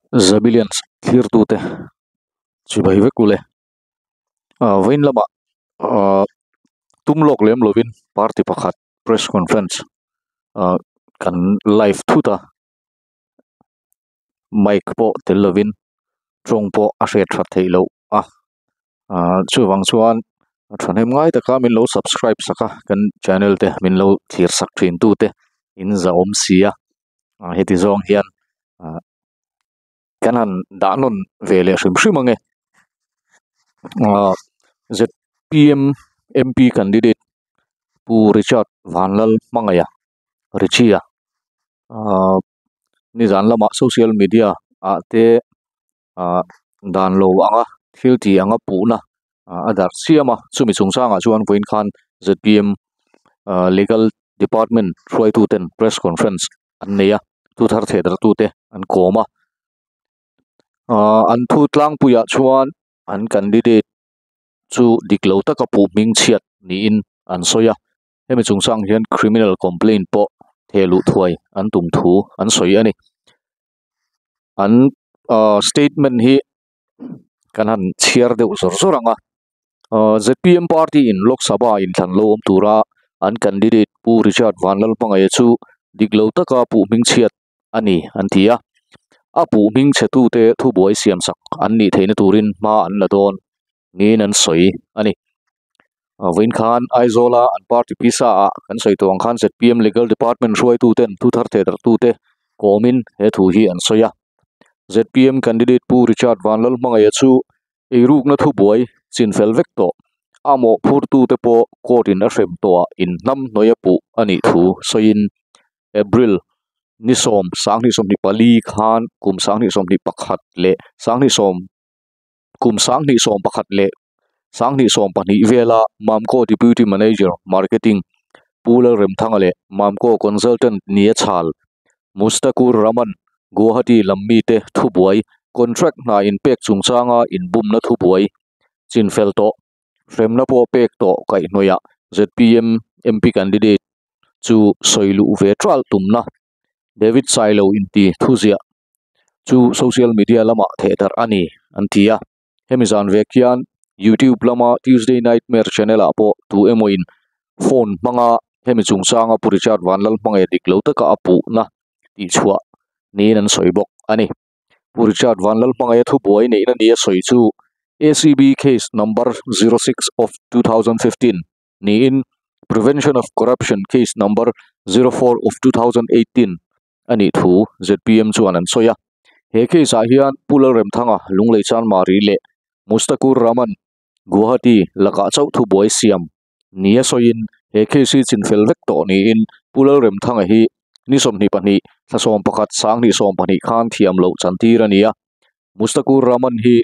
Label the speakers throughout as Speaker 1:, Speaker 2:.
Speaker 1: Zabilians thlirtute chibai vek ule ah vawiin lamah ah tum lawk lem lovin party pakhat press conference ah kan live thut a mic pawh tel lovin tawng pawh a hriat that theih loh a ah chuvang chuan thahnem ngai taka min lo subscribe sak a kan channel te min lo thlir sak thin tute in zahawm si a ah heti zawng hian ah kan han dah nawn ve leh hrim hrim ange ah Z_P_M M_P candidate pu Richard Vanlal hmangaih a Richie a ah nizan lamah social media ah te ah dan lo anga thil tih anga puhna ah a darh chiam a chumi chungchangah chuan vawiin khan Z_P_M ah legal department hruaitu ten press conference an nei a thu thar theh darh tute an kawm a ah an thu tlangpuiah chuan an candidate chu dik lo taka puh hming chhiat niin an sawi a hemi chungchang hian criminal complaint pawh theh luh thuai an tum thu an sawi a ni an ah statement hi kan han chhiar deuh zawr zawr ang a ah Z_P_M party in Lok Sabha inthlan lo awm tura an candidate Pu Richard Vanlalhmangaih chu dik lo taka puh hming chhiat a ni an ti a a puh hming chhe tute thubuai siam sak an nih theihna turin hma an la dawn niin an sawi a ni vawiin khan Aizawl a an party pisa ah kan sawi tawh ang khan Z_P_M legal department hruaitu ten thu thar theh darh tute kawmin he thu hi an sawi a Z_P_M candidate Pu Richard Vanlalhmangaih chu eirukna thubuai chinfel vek tawh a mawhphur tute pawh court in a hrem tawh ah inhnam hnawih a puh a nih thu sawiin April ni sawm sanghnih sawmhnih pali khan kum sanghnih sawmhnih pakhat leh sanghnih sawm kum sanghnih sawm pakhat leh sanghnih sawm pahnih vela Mamco Deputy Manager Marketing Pu Lalremthanga leh Mamco Consultant nia chhal Mustakur Rahman Guwahati lam mite thubuai contract hna inpek chungchanga inbumna thubuai chinfel tawh hremna pawh pek tawh kaihhnawihah Z_P_M M_P candidate chu sawi luh ve tral tumna David Sailo inti thuziah chu social media lamah theh darh a ni an ti a hemi zan vek hian youtube lama Tuesday Nightmare channel ah pawh tu emaw in phone hmanga hemi chungchanga Pu Richard Vanlalhmangaih dik lo taka a puhna tih chhuah niin an sawi bawk a ni. Pu Richard Vanlalhmangaih thubuai neihna nia sawi chu A_C_B case number 06 of 2015 niin Prevention of Corruption case number 04 of 2018 a nih thu Z_P_M chuan an sawi a. He case ah hian Pu Lalremthanga Lunglei Chanmari leh Mustakur Rahman Guwahati lakah chauh thubuai siam nia sawiin he case hi chinfel vek tawh niin Pu Lalremthanga hi ni 22 thla 11 sanghnih 12 khan thiam loh chantir a ni a. Mustakur Rahman hi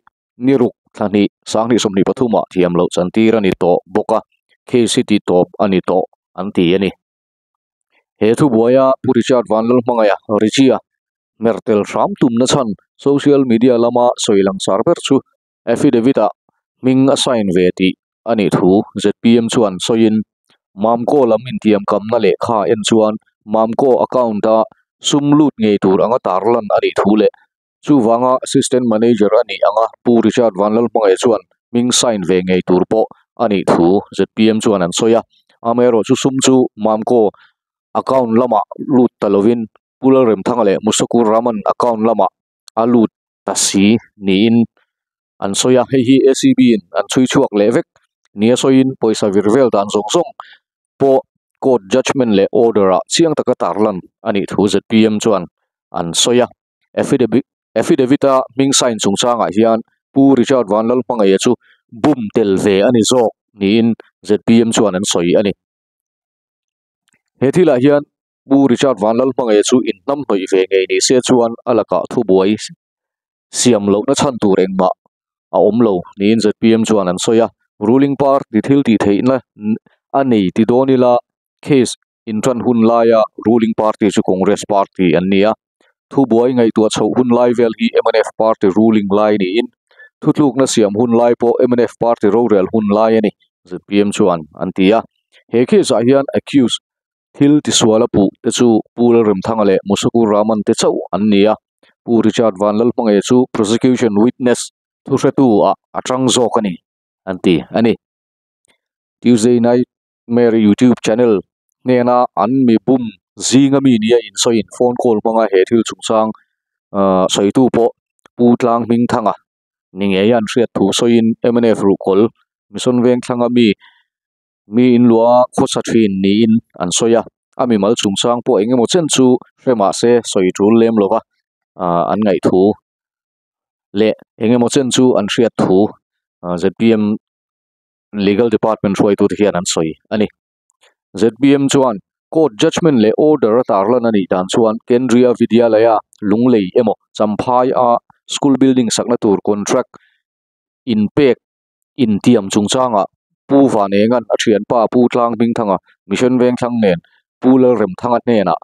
Speaker 1: ni ruk thla hnih sanghnih 23 ah thiam loh chantir a ni tawh bawk a case hi ti tawp a ni tawh an ti a ni. He thubuaia Pu Richard Vanlalhmangaih Richie-a hmertel hram tumna chhan social media lama sawi langsar ber chu affidavit ah hming a sign ve tih a nih thu Z_P_M chuan sawiin Mamco lam intiam kamna lehkha en chuan Mamco account a sum lut ngei tur anga tarlan a nih thu leh chuvanga assistant manager a nih anga Pu Richard Vanlalhmangaih chuan hming sign ve ngei tur pawh a nih thu Z_P_M chuan an sawi a amaherawh chu sum chu Mamco account lamah lut ta lovin Pu Lalremthanga leh Musakur Rahman account lamah a lut ta si niin an sawi a hei hi A_C_B in an chhui chhuak leh vek nia sawiin pawisa vir vel dan zawng zawng pawh court judgement leh order ah chiang taka tarlan a nih thu Z_P_M chuan an sawi a affidavit affidavit a hming sign chungchangah hian Pu Richard Vanlalhmangaih chu bum tel ve a ni zawk niin Z_P_M chuan an sawi a ni he thilah hian Pu Richard Vanlalhmangaih chu inhnam hnawih ve ngei ni se chuan a lakah thubuai siam lohna chhan tur engmah a awm lo niin Z_P_M chuan an sawi a ruling party thil tih theihna a nei ti dawn ila case intan hun laia ruling party chu Congress party an ni a thubuai ngaihtuah chhoh hun lai vel hi M_N_F party ruling lai niin thutlukna siam hun lai pawh M_N_F party rorel hun lai a ni Z_P_M chuan an ti a he case ah hian accused thil tisual a puh te chu Pu Lalremthanga leh Musakur Rahman te chauh an ni a. Pu Richard Vanlalhmangaih chu prosecution witness thuhretu ah a tang zawk a ni an ti a ni. Tuesday Nightmare YouTube channel hnena an mi bum zinga mi nia insawiin phone call hmanga he thil chungchang sawitu pawh Pu Tlang Hmingthanga ni ngei an hriat thu sawiin mnf ruhkawl Mission Vengthlanga mi mi inluah khawsa thin niin an sawi a, a mimal chungchang pawh eng emaw chen chu hre mah se sawi tul lem lova an ngaih thu leh eng emaw chen chu an hriat thu zpm legal department hruaitute hian an sawi a ni. Zpm chuan court judgement leh order a tarlan a nih dan chuan Kendriya Vidyalaya Lunglei emaw Champhai a school building sakna tur contract inpek Intiam chungchangah Pu Vanenga'n a thianpa Pu Tlang Hmingthanga, Mission Vengthlang nen Pu Lalremthanga hnenah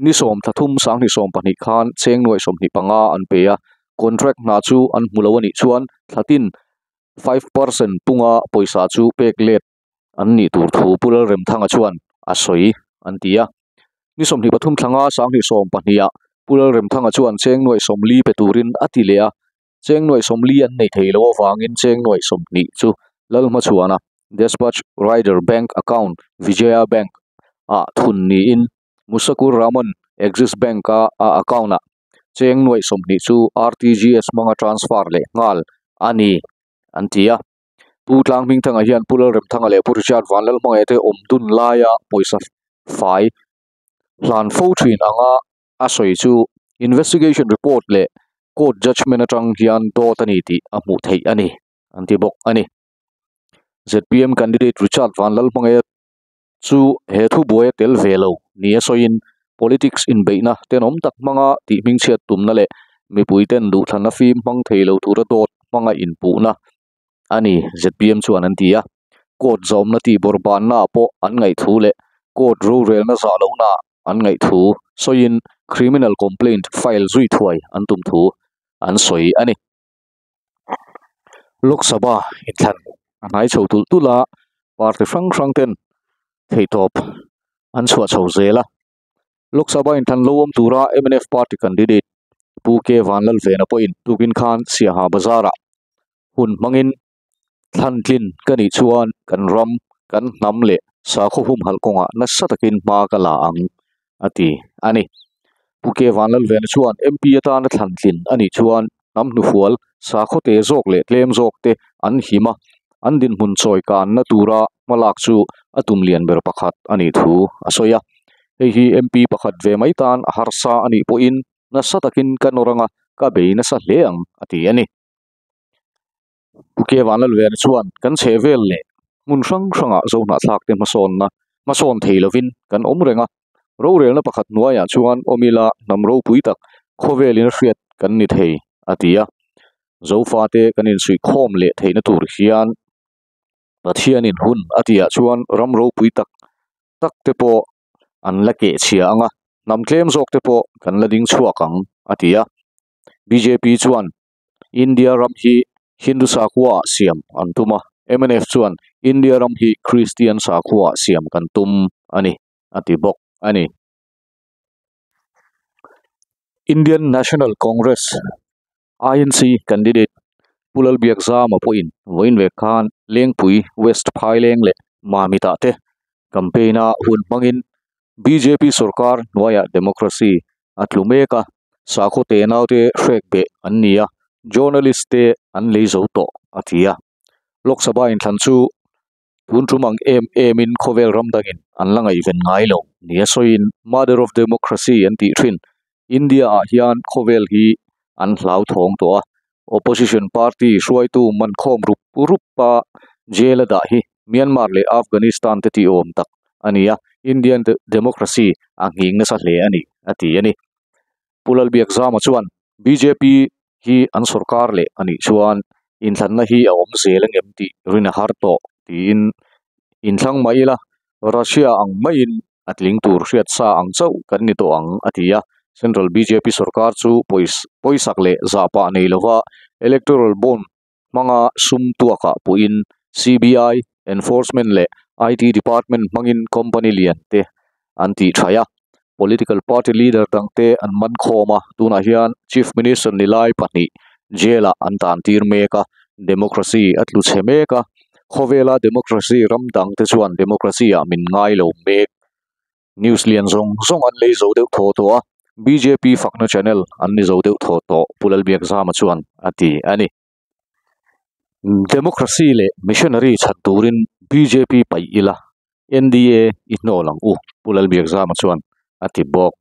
Speaker 1: ni 33 2020 khan cheng nuaih 25 an pe a, contract hna chu an hmu lo a nih chuan thlatin 5% punga pawisa chu pek let an nih tur thu Pu Lalremthanga chuan a sawi an ti a. Ni 23 thlanga 2020 ah Pu Lalremthanga chuan cheng nuaih 40 pe turin a ti leh a, Cheng nuaih 40 an nei thei lo avangin cheng nuaih 20 chu Lalhmachhuana Despatch Rider Bank Account Vijaya Bank ah thun niin Musakur Rahman Axis Bank a a account ah cheng nuaih 20 chu RTGS hmanga transfer leh nghal a ni an ti a. Pu Tlang Hmingthanga hian Pu Lalremthanga leh Pu Richard Vanlalhmangaih te awm dun laia pawisa fai hlan fo thin anga a sawi chu investigation report leh court judgement atang hian dawt a ni tih a hmuh theih a ni an ti bawk a ni. Zpm candidate Richard Vanlalhmangaih chu he thu buai a tel ve lo ni a sawiin politics inbeihna tenawm tak hmanga tih hmingchhiat tumna leh mipui ten duhthlanna fim hmang thei lo tura dawt hmanga inpuhna a ni zpm chuan an ti a. Court zawmna tih bawrhbanna ah pawh an ngaihthu leh court rorelna zah lohna ah an ngaih thu sawiin criminal complaint file zui thuai an tum thu an sawi a ni. Lok Sabha inthlan a hnai chho tulh tulh a, party hrang hrang ten theihtawp an chhuah chho zel a. Lok Sabha inthlan lo awm tura mnf party candidate Pu K Vanlalvena pawhin tukin khan Siaha Bazar-ah hun hmangin Thlantlin ka nih chuan kan ram, kan hnam leh sakhaw humhalh kawngah nasa takin hma ka la ang, a ti a ni. Pu K Vanlalvena chuan MP atana thlantlin a nih chuan hnam hnufual, sakhaw te zawk leh tlem zawk te an him a, an dinhmun chawi kanna tura hmalak chu a tum lian ber pakhat a nih thu a sawi a. Hei hi MP pakhat ve mai tan a harsa a nih pawhin nasa takin ka nawr anga ka bei nasa hle ang, a ti a ni. Pu K Vanlalvena chuan kan chheh vel leh hmun hrang hrangah Zohnahthlak te hmasawnna hmasawn thei lovin kan awm reng a, rorelna pakhat hnuaiah chuan awm ila hnam ropui tak khawvelin a hriat kan ni thei a ti a. Zofate kan insuihkhawm leh theihna tur hian Pathianin hun a tihah chuan ram ropui tak tak te pawh an la kehchhia ang a, hnam tlem zawk te pawh kan la ding chhuak ang a ti a. Bjp chuan India ram hi Hindu sakhua ah siam an tum a, mnf chuan India ram hi Kristian sakhua ah siam kan tum a ni, a ti bawk a ni. Indian National Congress, INC, candidate Pu Lalbiakzama pawhin vawiin vek khan Lengpui, West Phaileng leh Mamit-ah te campaign-a hun hmangin bjp sorkar hnuaiah democracy a tlu mek a, sakhaw te naute hrek beh an ni a, journalist te an lei zo tawh a ti a. Lok Sabha inthlan chu tun tum ang em emin khawvel ram dangin an la ngaihven ngai lo nia sawiin Mother of Democracy an tih thin India ah hian khawvel hi an hlauthawng tawh a, opposition party hruaitu mankhawm rup rup a jail a dah hi Myanmar leh Afghanistan te tih awm tak a ni a, Indian democracy a nghing nasa hle a ni, a ti a ni. Pu Lalbiakzama chuan bjp hi an sorkar leh a nih chuan inthlanna hi a awm zel angem tih rin a har tawh tiin inthlang mai ila Russia ang maiin a tling tur hriat sa ang chauh kan ni tawh ang, a ti a. Central bjp sorkar chu pawisak leh zahpah nei lova electoral bond hmanga sum tuakah puhin CBI, Enforcement leh IT department hmangin company lian te an tih thaih a. Political party leader dangte an man khawm a, tunah hian Chief Minister ni lai pahnih jail ah an tan tir mek a, democracy a tlu chhe mek a, khawvela democracy ram dangte chuan democracy ah min ngai lo mek. News lian zawng zawng an lei zo deuh thaw tawh a, bjp fakna channel an ni zo deuh thaw tawh, Pu Lalbiakzama chuan a ti a ni. Democracy leh missionary chhan turin bjp paih ila, NDA i hnawl ang u, Pu Lalbiakzama chuan a ti bawk.